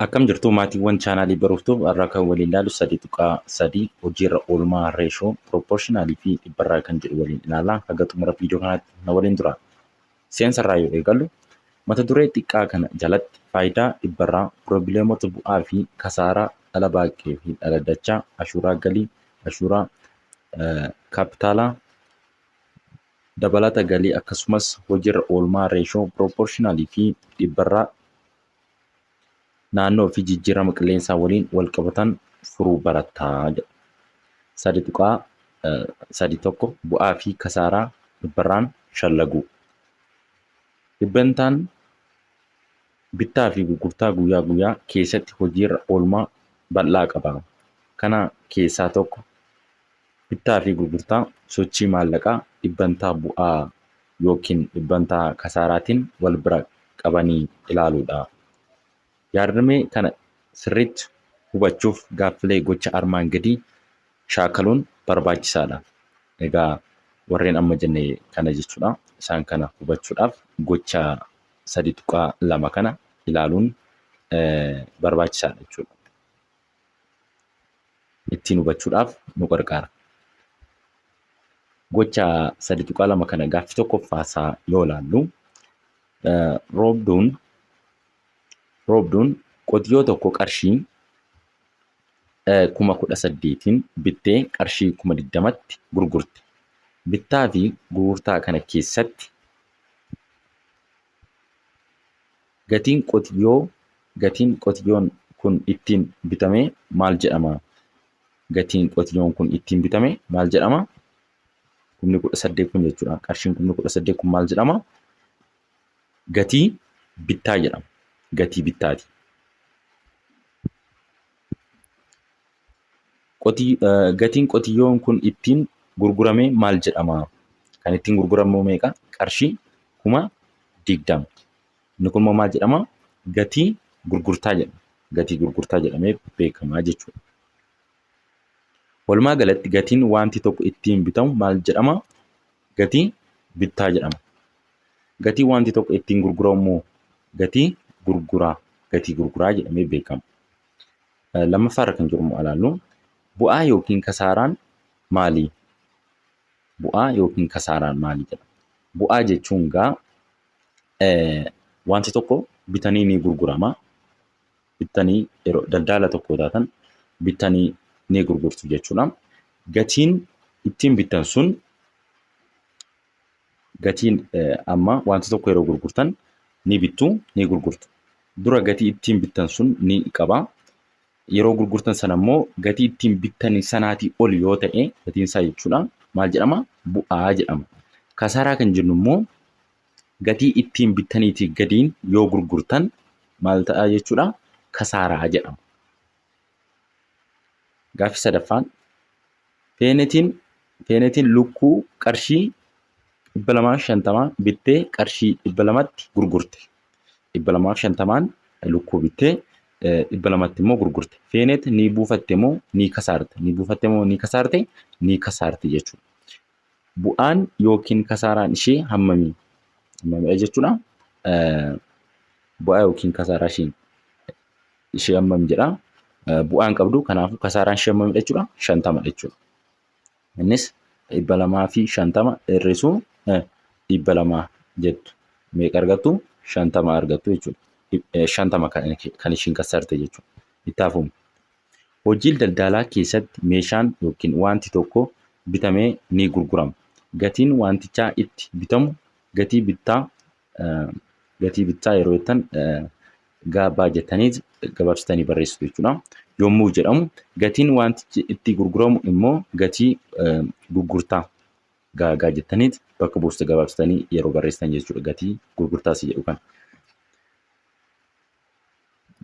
Akkam jirtu maatiiwwan chaanaalii Baruuftuuf har'a kan waliin ilaallu 3.3 hojiirra oolmaa reeshoo piroopporshinaalii fi dhibbarraa kan jedhu waliin ilaalla. Haga xumura viidiyoo kanaatti na waliin tura. Seensarraa yoo eegallu mata duree xiqqaa kana jalatti faayidaa dhibbarraa, piroobileemota bu'aa fi kasaaraa, dhala baaqqee fi dhala dachaa, ashuuraa galii, ashuuraa kaappitaalaa, dabalata galii akkasumas hojiirra oolmaa reeshoo piroopporshinaalii fi dhibbarraa naannoo fi jijjiirama qilleensaa waliin walqabatan furuu baratta jedha. 3.31 Bu'aa fi kasaaraa dhibbarraan shallaguu. Dhibbantaan bittaa fi gurgurtaa guyyaa guyyaa keessatti hojiirra oolmaa bal'aa qaba. Kana keessaa tokko bittaa fi gurgurtaa sochii maallaqaa dhibbantaa bu'aa yookiin dhibbantaa kasaaraatiin wal bira qabanii ilaaluudha. Yaadrimee kana sirriitti hubachuuf gaaffilee gocha armaan gadii shaakaluun barbaachisaadha. Egaa warreen amma jenne kana jechuudha. Isaan kana hubachuudhaaf gocha 3.2 kana ilaaluun barbaachisaadha jechuudha. Ittiin hubachuudhaaf nu gargaara. Gocha 3.2 kana gaaffii tokkoffaa isaa yoo ilaallu roobduun roobduun qotiyyoo tokko qarshii 18,000n bittee qarshii 20,000tti gurgurte. Bittaa fi gurgurtaa kana keessatti Gatiin qotiyyoo gatiin qotiyyoon kun ittiin bitame maal jedhama? Gatiin qotiyyoon kun ittiin bitame maal jedhama? 18,000 kun jechuudha. Qarshiin 18,000 kun maal jedhama? Gatii bittaa jedhama. Gatii bittaati. Gatiin qotiyyoon kun ittiin gurgurame maal jedhama? Kan ittiin gurguramu meeqa? Qarshii 20,000. Inni kun immoo maal jedhama? Gatii gurgurtaa jedhama. Gatii gurgurtaa jedhamee beekama jechuudha. Walumaa galatti gatiin wanti tokko ittiin bitamu maal jedhama? Gatii bittaa jedhama. Gatii wanti tokko ittiin gurguramu immoo gatii gurguraa gatii gurguraa jedhamee beekama. Lammaffaa irra kan jiru immoo ilaallu bu'aa yookiin kasaaraan maali? Bu'aa yookiin kasaaraan maali jedha. Bu'aa jechuun gaa wanti tokko bitanii ni gurgurama. Bittanii yeroo daldala tokko taatan bittanii ni gurgurtu jechuudha. Gatiin ittiin bittan sun gatiin amma wanti tokko yeroo gurgurtan ni bittu ni gurgurtu. Dura gatii ittiin bittan sun ni qaba. Yeroo gurgurtan sana immoo gatii ittiin bittan sanaatii ol yoo ta'e gatiin isaa jechuudha maal jedhama? Bu'aa jedhama. Kasaaraa kan jennu immoo gatii ittiin bittaniitii gadiin yoo gurgurtan maal ta'a jechuudha? Kasaaraa jedhama. Gaaffii sadaffaan Feenetiin Feenetiin lukkuu qarshii 250 bittee qarshii 200tti gurgurte. 250n lukkuu bittee 200tti immoo gurgurte. Feenet ni buufatte moo ni kasaarte? Ni buufatte moo ni kasaarte? Ni kasaarte jechuudha. Bu'aan yookiin kasaaraan ishee hammamii? Hammamidha jechuudha. Bu'aa yookiin kasaaraa ishee ishee hammam jedha. Bu'aa hin qabdu kanaafuu kasaaraan ishee hammamidha jechuudha? 50 jechuudha. Innis 250 hir'isuu 200 jettu. Meeqa argattu? 50 argattu jechuudha. 50 kan ishiin kassarte jechuudha. Itti hafuun. Hojii daldalaa keessatti meeshaan yookiin wanti tokko bitamee ni gurgurama. Gatiin wantichaa itti bitamu gatii bittaa gatii bittaa yeroo jettan gaabbaa jettanii gabaabsitanii barreessitu jechuudha. Yommuu jedhamu gatiin wantichi itti gurguramu immoo gatii gurgurtaa gaagaa jettanii bakka buustu gabaabsitanii yeroo barreessitan jechuudha. Gatii gurgurtaa si jedhu kana.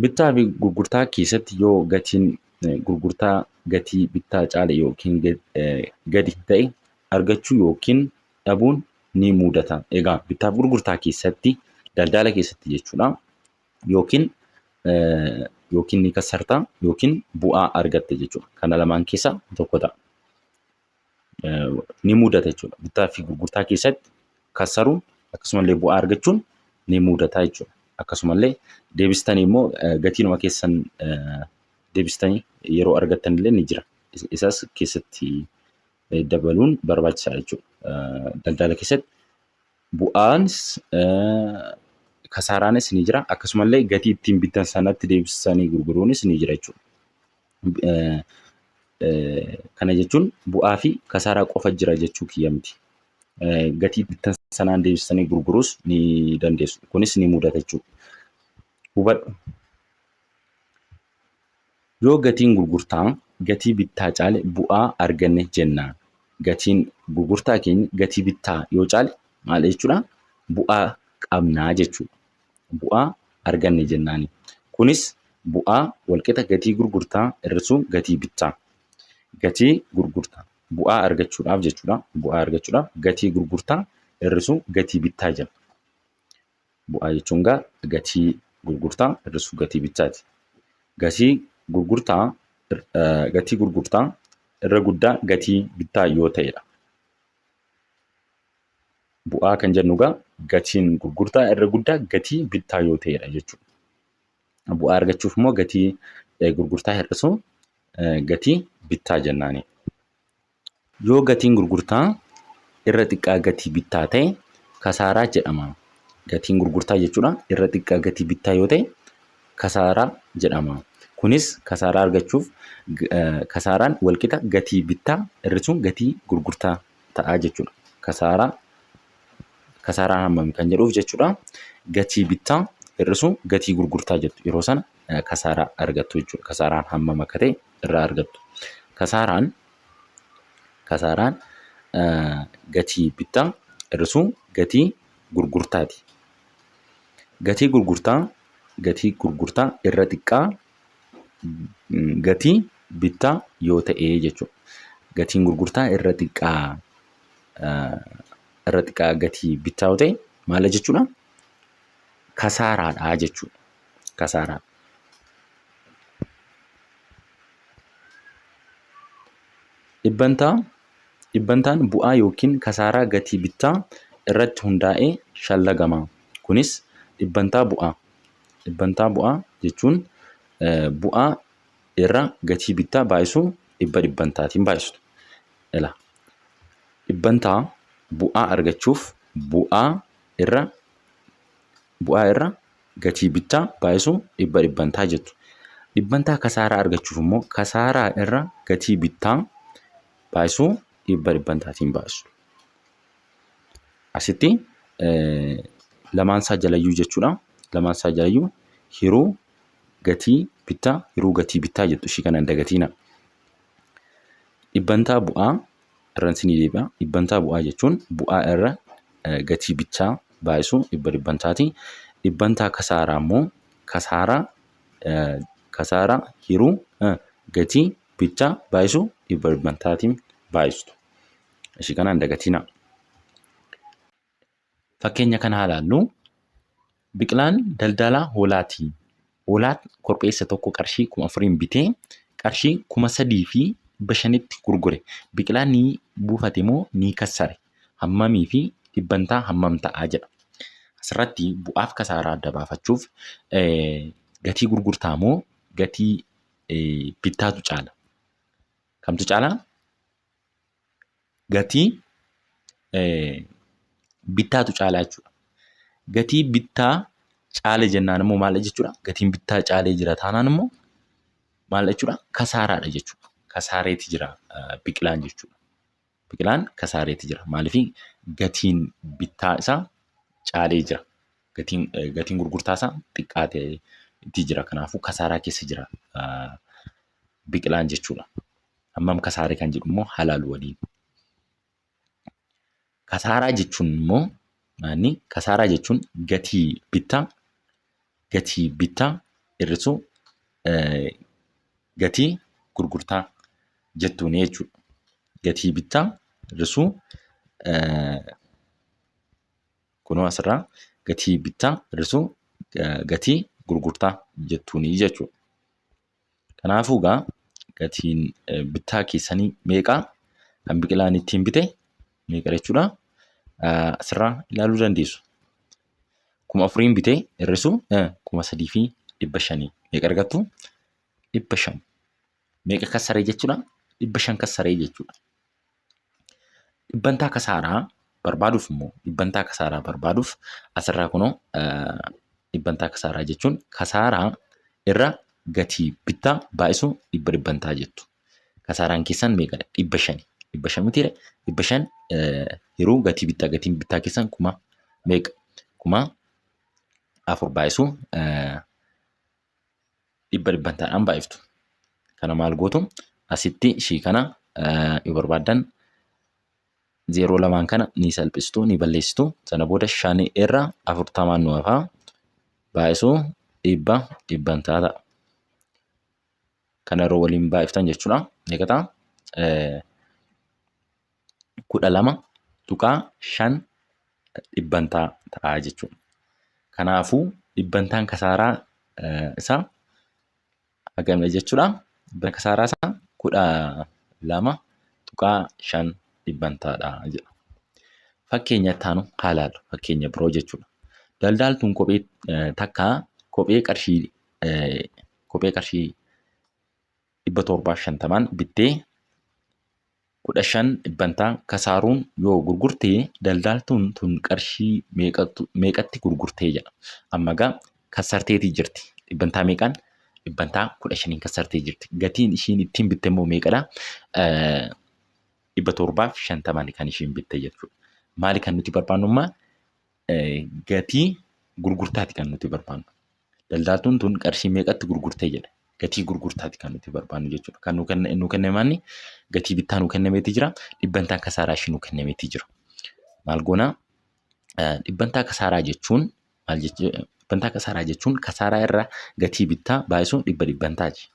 Bittaa fi gurgurtaa keessatti yoo gatiin gurgurtaa gatii bittaa caale yookiin gadi ta'e argachuu yookiin dhabuun ni mudata. Egaa bittaa fi gurgurtaa keessatti daldala keessatti jechuudha yookiin yookiin ni kassarta yookiin bu'aa argatta jechuudha. Kana lamaan keessaa tokko ta'a. Ni mudata jechuudha. Bittaa fi gurgurtaa keessatti kassaruun akkasumallee bu'aa argachuun ni mudata jechuudha. Akkasumallee deebistanii immoo gatiinuma keessan deebistanii yeroo argattan illee ni jira. Isas keessatti dabaluun barbaachisaadha jechuudha. Daldala keessatti bu'aanis kasaaraanis ni jira. Akkasumallee gatii ittiin bittan sanatti deebisanii gurguruunis ni jira jechuudha. Kana jechuun bu'aa fi kasaaraa qofa jira jechuu kiyya miti. Gatii bittan sanaan deebisanii gurguruus ni dandeessu. Kunis ni mudata jechuudha. Hubadhu. Yoo gatiin gurgurtaa gatii bittaa caale bu'aa arganne jenna. Gatiin gurgurtaa keenya gatii bittaa yoo caale maal jechuudha? Bu'aa qabnaa jechuudha. Bu'aa arganne jennaani. Kunis bu'aa walqixa gatii gurgurtaa hir'isuu gatii bittaa. Gatii gurgurtaa bu'aa argachuudhaaf jechuudha. Bu'aa argachuudhaaf gatii gurgurtaa hir'isuu gatii bittaa jenna. Bu'aa jechuun egaa gatii gurgurtaa hir'isuu gatii bittaati. Gatii gurgurtaa gatii gurgurtaa irra guddaa gatii bittaa yoo ta'edha. Bu'aa kan jennu egaa gatiin gurgurtaa irra guddaa gatii bittaa yoo ta'edha jechuudha. Bu'aa argachuuf immoo gatii gurgurtaa hir'isuu gatii bittaa jennaani. Yoo gatiin gurgurtaa irra xiqqaa gatii bittaa ta'e kasaaraa jedhama. Gatiin gurgurtaa jechuudha irra xiqqaa gatii bittaa yoo ta'e kasaaraa jedhama. Kunis kasaaraa argachuuf kasaaraan walqixa gatii bittaa hir'isuun gatii gurgurtaa ta'a jechuudha. Kasaaraa kasaaraan hammami kan jedhuuf jechuudha. Gatii bittaa hir'isuu gatii gurgurtaa jettu yeroo sana kasaaraa argattu jechuudha. Kasaaraan hammam akka ta'e irraa argattu. Kasaaraan Kasaaraan gatii bittaa hir'isuu gatii gurgurtaati. Gatii gurgurtaa gatii gurgurtaa irra xiqqaa gatii bittaa yoo ta'e jechuudha. Gatiin gurgurtaa irra xiqqaa irra xiqqaa gatii bittaa yoo ta'e maal jechuudha? Kasaaraadha jechuudha. Kasaaraa. Dhibbantaa Dhibbantaan bu'aa yookiin kasaaraa gatii bittaa irratti hundaa'ee shallagama. Kunis dhibbantaa bu'aa. Dhibbantaa bu'aa jechuun bu'aa irra gatii bittaa baay'isuu dhibba dhibbantaatiin baay'istu. Ila dhibbantaa bu'aa argachuuf bu'aa irra bu'aa irra gatii bittaa baay'isuu dhibba dhibbantaa jettu. Dhibbantaa kasaaraa argachuuf immoo kasaaraa irra gatii bittaa baay'isuu dhibba dhibbantaatiin baay'isu. Asitti lamaan isaa jalayyuu jechuudha. Lamaan isaa jalayyuu hiruu gatii bittaa hiruu gatii bittaa jettu ishii kana hin dagatiina. Dhibbantaa bu'aa irran isinii deebi'a. Dhibbantaa bu'aa jechuun bu'aa irra gatii bittaa baay'isuu dhibba dhibbantaati. Dhibbantaa kasaaraa immoo kasaaraa kasaaraa hiruu gatii bittaa baay'isuu dhibba dhibbantaatiin baay'istu. Ishii kana hin dagatinaa. Fakkeenya kana haa ilaallu. Biqilaan daldalaa hoolaati. Hoolaa korbeessa tokko qarshii 4000n bitee qarshii 3500tti gurgure. Biqilaan ni buufate moo ni kassare? Hammamii fi dhibbantaa hammam ta'a jedha. Asirratti bu'aaf kasaaraa adda baafachuuf gatii gurgurtaa moo gatii bittaatu caala? Kamtu caalaa? Gatii bittaatu caalaa jechuudha. Gatii bittaa caale jennaan immoo maal jechuudha? Gatiin bittaa caalee jira taanaan immoo maal jechuudha? Kasaaraadha jechuudha. Kasaareeti jira biqilaan jechuudha. Biqilaan kasaareeti jira. Maaliif gatiin bittaa isaa caalee jira. Gatiin gatiin gurgurtaa isaa xiqqaateeti jira. Kanaafuu kasaaraa keessa jira biqilaan jechuudha. Hammam kasaare kan jedhu immoo haa laallu waliin. Kasaaraa jechuun immoo maanni kasaaraa jechuun gatii bittaa gatii bittaa hir'isuu gatii gurgurtaa jettuuni jechuudha. Gatii bittaa hir'isuu kunoo asirraa gatii bittaa hir'isuu gatii gurgurtaa jettuuni jechuudha. Kanaafuu egaa gatiin bittaa keessanii meeqa? Kan biqilaan ittiin bite meeqa jechuudha? Asirraa ilaaluu dandeessu. 4000n bitee hir'isuu 3500 meeqa argattu? 500. Meeqa kassaree jechuudha? 500 kassaree jechuudha. Dhibbantaa kasaaraa barbaaduuf immoo dhibbantaa kasaaraa barbaaduuf asirraa kunoo dhibbantaa kasaaraa jechuun kasaaraa irra gatii bittaa baay'isuu dhibba dhibbantaa jettu. Kasaaraan keessan meeqadha? 500. 500 mitiire? 500 yeroo gatii bittaa gatiin bittaa keessan kuma meeqa? 4000 baay'isuu dhibba dhibbantaadhaan baay'iftu. Kana maal gootu? Asitti ishii kana yoo barbaaddan zeeroo lamaan kana ni salphistu ni balleessitu. Sana booda shan irra afurtamaan nu hafaa baay'isuu dhibba dhibbantaa ta'a. Kana yeroo waliin baay'iftan jechuudha. Meeqa ta'a? 12.5 dhibbantaa ta'a jechuudha. Kanaafuu dhibbantaan kasaaraa isaa hagamidha jechuudha. Dhibbantaan kasaaraa isaa 12.5 dhibbantaadha jedha. Fakkeenya itti aanu haa ilaallu. Fakkeenya biroo jechuudha. Daldaaltuun kophee takka kophee qarshii 750n bittee 15 dhibbantaa kasaaruun yoo gurgurte daldaaltuun tun qarshii meeqatti gurgurtee jedha. Amma egaa kassarteetii jirti. Dhibbantaa meeqaan? Dhibbantaa 15n kassartee jirti. Gatiin ishiin ittiin bitte immoo meeqadha? 750n kan ishiin bitte jechuudha. Maali kan nuti barbaannu ammaa? Gatii gurgurtaati kan nuti barbaannu. Daldaaltuun tun qarshii meeqatti gurgurtee jedha. Gatii gurgurtaati kan nuti barbaannu jechuudha. Kan nu kenname manni gatii bittaa nu kennameeti jira. Dhibbantaan kasaaraa ishii nu kennameeti jira. Maal goonaa? Dhibbantaa kasaaraa jechuun maal jechuudha? Dhibbantaa kasaaraa jechuun kasaaraa irra gatii bittaa baay'isuun dhibba dhibbantaati.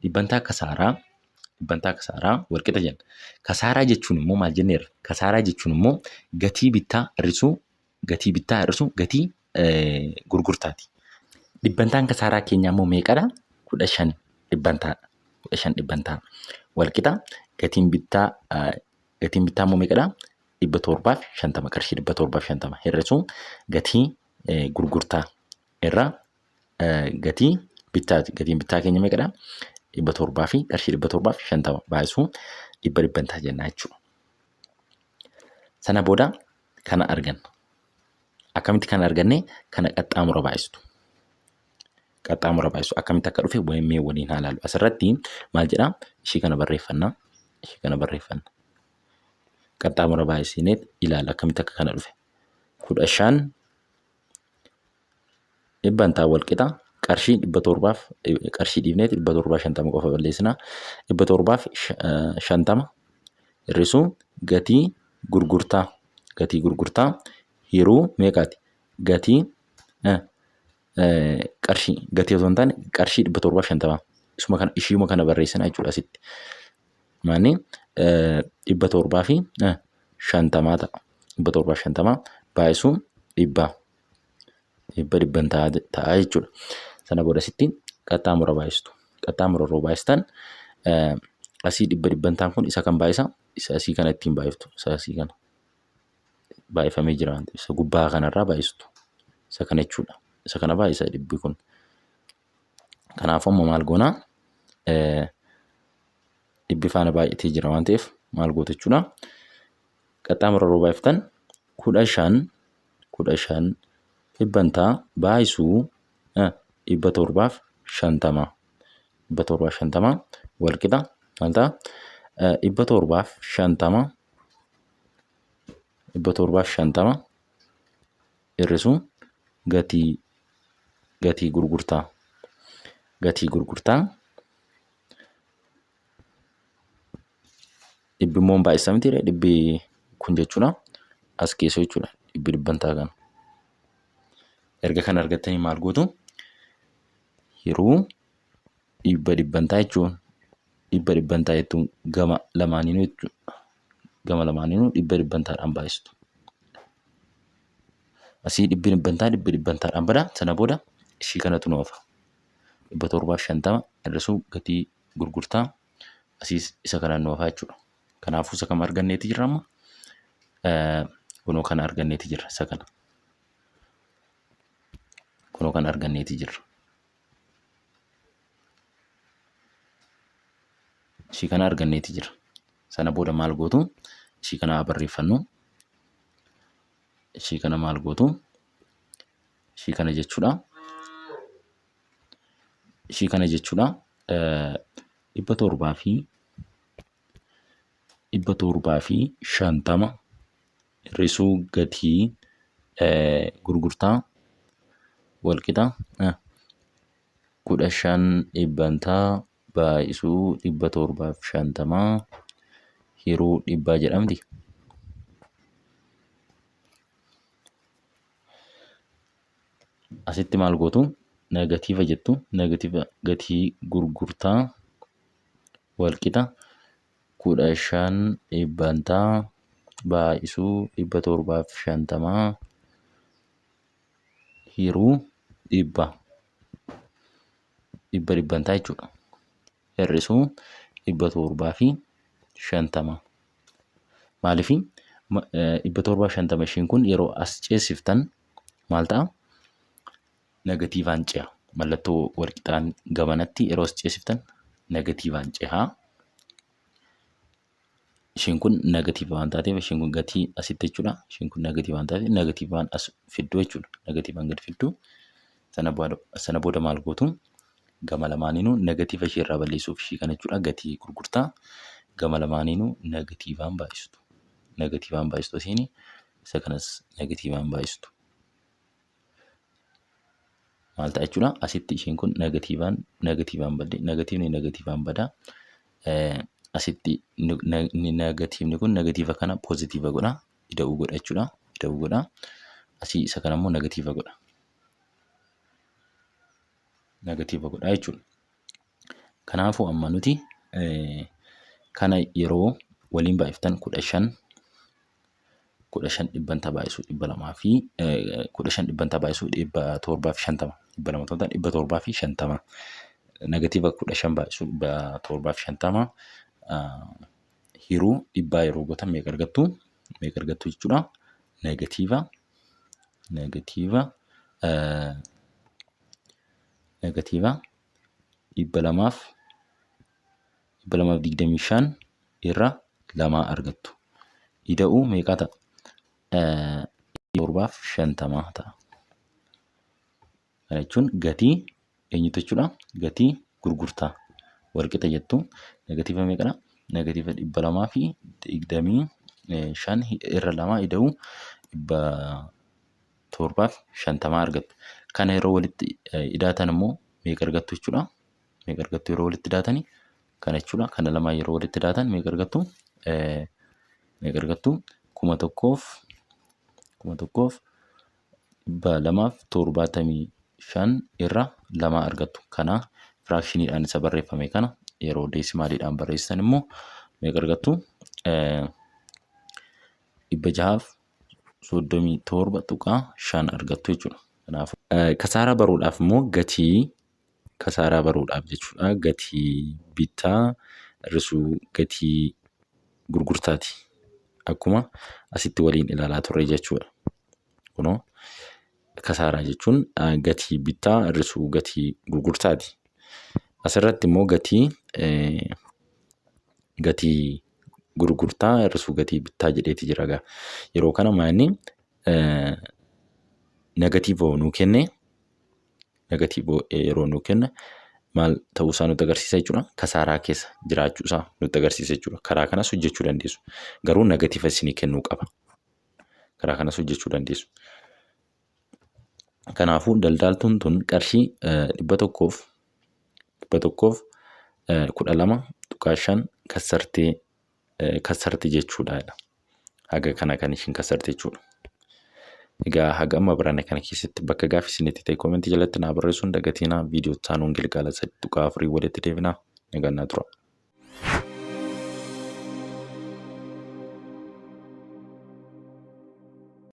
Dhibbantaa kasaaraa walqixa jenna. Kasaaraa jechuun immoo maal jenneerra? Kasaaraa jechuun immoo gatii bittaa hir'isuu gatii bittaa hir'isuu gatii gurgurtaati. Dhibbantaan kasaaraa keenyaa immoo meeqadha? 15 dhibbantaadha. 15 dhibbantaa walqixa gatiin bittaa gatiin bittaa immoo meeqadha? 750 qarshii 750 hir'isuu gatii gurgurtaa irra gatii bittaati. Gatiin bittaa keenya meeqadha? 700 fi qarshii 750 baay'isuu dhibba dhibbantaa jenna jechuudha. Sana booda kana arganna. Akkamitti kana arganne? Kana qaxxaamura baay'istu. Qaxxaamura baay'istu akkamitti akka dhufe mee waliin haa ilaallu. Asirratti maal jedhaa? Ishii kana barreeffanna. Ishii kana barreeffanna. Qaxxaamura baay'isinee ilaalla akkamitti akka kana dhufe. 15 dhibbantaa wal qixa qarshii 700f qarshii dhiifneeti 750 qofa balleessina. 750 hir'isuu gatii gurgurtaa gatii gurgurtaa hiruu meeqaati? Gatii qarshii gatii osoo hin taane qarshii 750 isuma kana ishiima kana barreessina jechuudha asitti. Maanni 750 ta'a. 750 baay'isuu dhibba dhibba dhibban ta'a jechuudha. Sana booda asitti qaxxaamura baay'istu. Qaxxaamura yeroo baay'istan asii dhibba dhibbantaan kun isa kan baay'isa isa asii kana ittiin baay'iftu isa asii kana baay'ifamee jira waan ta'eef isa gubbaa kanarraa baay'istu isa kana jechuudha. Isa kana baay'isa dhibbi kun. Kanaafuu amma maal goona dhibbi faana baay'atee jira waan ta'eef maal gootu jechuudha. Qaxxaamura yeroo baay'iftan 15 15 dhibbantaa baay'isuu 750 750 walqixa maal ta'a 750 750 hir'isuu gatii gatii gurgurtaa gatii gurgurtaa dhibbi immoo baay'isa miti dhibbi kun jechuudha as keessa jechuudha dhibbi dhibbantaa kana. Erga kana argattanii maal gootu hiruu dhibba dhibbantaa jechuun dhibba dhibbantaa jechuun gama lamaaniinuu jechuudha. Gama lamaaniinuu dhibba dhibbantaadhaan baay'istu. Asii dhibbi dhibbantaa dhibbi dhibbantaadhaan bada sana booda ishii kanatu nu hafa. 750 hir'isuu gatii gurgurtaa asiis isa kanaan nu hafa jechuudha. Kanaafuu isa kam arganneeti jirra amma? Kunoo kana arganneeti jirra isa kana. Kunoo kan arganneeti jirra. Ishii kana arganneeti jira. Sana booda maal gootu? Ishii kana haa barreeffannu. Ishii kana maal gootu? Ishii kana jechuudha. Ishii kana jechuudha. 750 hir'isuu gatii gurgurtaa walqixa 15 dhibbantaa baay'isuu 750 hiruu dhibbaa jedhamti. Asitti maal gootu? Negatiiva jettu. Negatiiva gatii gurgurtaa walqixa 15 dhibbantaa baay'isuu 750 hiruu dhibba. Dhibba dhibbantaa jechuudha. Hir'isuu 750. Maaliif 750 ishiin kun yeroo as ceesiftan maal ta'a? Negatiivaan ce'a. Mallattoo walqixaan gamanatti yeroo as ceesiftan negatiivaan ce'a. Ishiin kun negatiiva waan taateef ishiin kun gatii asitti jechuudha. Ishiin kun negatiiva waan taateef negatiivaan as fidduu jechuudha. Negatiivaan gadi fidduu. Sana booda maal gootu? Gama lamaaniinuu negatiiva ishee irraa balleessuuf ishii kana jechuudha. Gatii gurgurtaa gama lamaaniinuu negatiivaan baay'istu. Negatiivaan baay'istu asiin isa kanas negatiivaan baay'istu. Maal ta'a jechuudha? Asitti ishiin kun negatiivaan negatiivaan badde negatiivni negatiivaan bada. Asitti negatiivni kun negatiiva kana poozitiiva godha. Ida'uu godha jechuudha. Ida'uu godha. Asii isa kana immoo negatiiva godha. Negatiiva godha jechuudha. Kanaafuu amma nuti kana yeroo waliin baay'iftan 15 15 dhibbantaa baay'isuu 200 fi 15 dhibbantaa baay'isuu 750 200 ta'uu 750 negatiiva 15 baay'isuu 750 hiruu dhibbaa yeroo gootan meeqa argattu? Meeqa argattu jechuudha? Negatiiva negatiiva negatiiva 225 irra lamaa argattu. Ida'uu meeqa ta'a? 750 ta'a. Kana jechuun gatii eenyutu jechuudha? Gatii gurgurtaa walqixa jettu negatiiva meeqadha? Negatiiva 225 irra lamaa ida'uu 750 argattu. Kana yeroo walitti idaatan immoo meeqa argattu jechuudha? Meeqa argattu yeroo walitti idaatani? Kana jechuudha. Kana lamaan yeroo walitti idaatan meeqa argattu? Meeqa argattu? 1275 irra lama argattu. Kana firaakshiniidhaan isa barreeffame kana yeroo deesimaaliidhaan barreessitan immoo meeqa argattu? 637.5 argattu jechuudha. Kanaafuu kasaaraa baruudhaaf immoo gatii kasaaraa baruudhaaf jechuudha gatii bittaa hir'isuu gatii gurgurtaati. Akkuma asitti waliin ilaalaa turre jechuudha. Kunoo kasaaraa jechuun gatii bittaa hir'isuu gatii gurgurtaati. Asirratti immoo gatii gatii gurgurtaa hir'isuu gatii bittaa jedheeti jira egaa. Yeroo kana maa inni negatiiva nuu kenne negatiiva yeroo nuu kenne maal ta'uu isaa nutti agarsiisa jechuudha. Kasaaraa keessa jiraachuu isaa nutti agarsiisa jechuudha. Karaa kanas hojjechuu dandeessu. Garuu negatiiva isinii kennuu qaba. Karaa kanas hojjechuu dandeessu. Kanaafuu daldaaltuun tun qarshii 112.5 kassartee kassarti jechuudha. Haga kana kan ishiin kassarte jechuudha. Egaa haga amma baranne kana keessatti bakka gaaffii isinitti ta'e koomentii jalatti naa barreessuun dagatinaa viidiyoo itti aanuun gilgaala 3.4 walitti deebinaa. Nagaan naa tura.